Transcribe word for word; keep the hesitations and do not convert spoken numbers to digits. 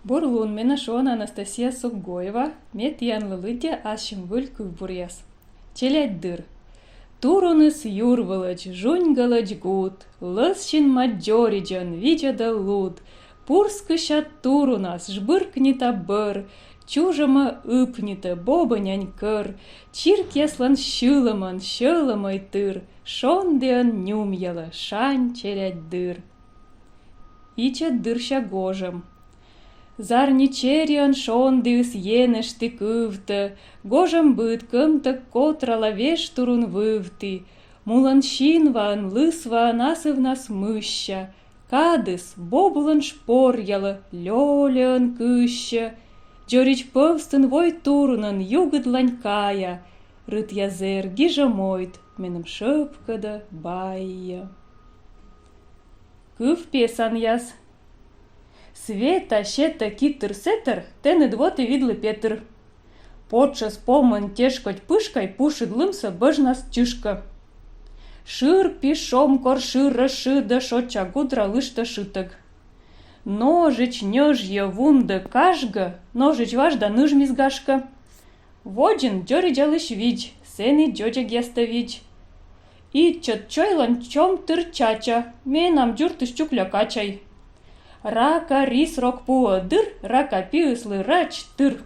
Бур лун, менӧ шуӧны Анастасия Суггоева. Ме тіянлы лыддя ассьым выль кывбуръяс. «Челядьдыр». Туруныс юр вылӧдз, жуньгӧлӧдз гут, лӧз синма дзоридзӧн видзӧдӧ луд. Пурскыся турунас жбыркнита бӧр, чужӧма ыпнитӧ бобӧ нянь кӧр, чиркъяслӧн сьылӧмӧн сьӧлӧмӧй тыр, шондіӧн нюмъялӧ шань челядьдыр. Ичӧт дырся гожӧм. Зарни чериӧн шондіыс енэжті кывтӧ, гожӧмбыд кӧмтӧг котрала веж турун вывті. Мулӧн синваӧн, лысваӧн асывнас мысся, кадыс бобулӧн шпоръялӧ, лёльӧн кыссьӧ. Дзоридз пӧвстын вой турунӧн югыдлань кая, рытъя зэр гижӧ мойд, меным шӧпкӧдӧ баййӧ. Кыв песанъяс. Света сетӧ китыр-сетӧр, тэныд воті видлы петыр. Потшӧс помын тешкодь пышкай пушыд лымсӧ бӧжнас чышкӧ. Шыр пи шомкор шырӧ шыдӧ шоча гудра лыштӧ шытӧг. Ножич ньӧжйӧ вундӧ кашгӧ, ножич важда ныжмис гашкӧ. Водзын дзоридзалысь видз, сэні дзодзӧгъястӧ видз. Ичӧт чойлӧн чомтыр чача, менам дзуртыс чукля качай. Рака рис рок пуӧ дыр, рака пиыслы рач тыр.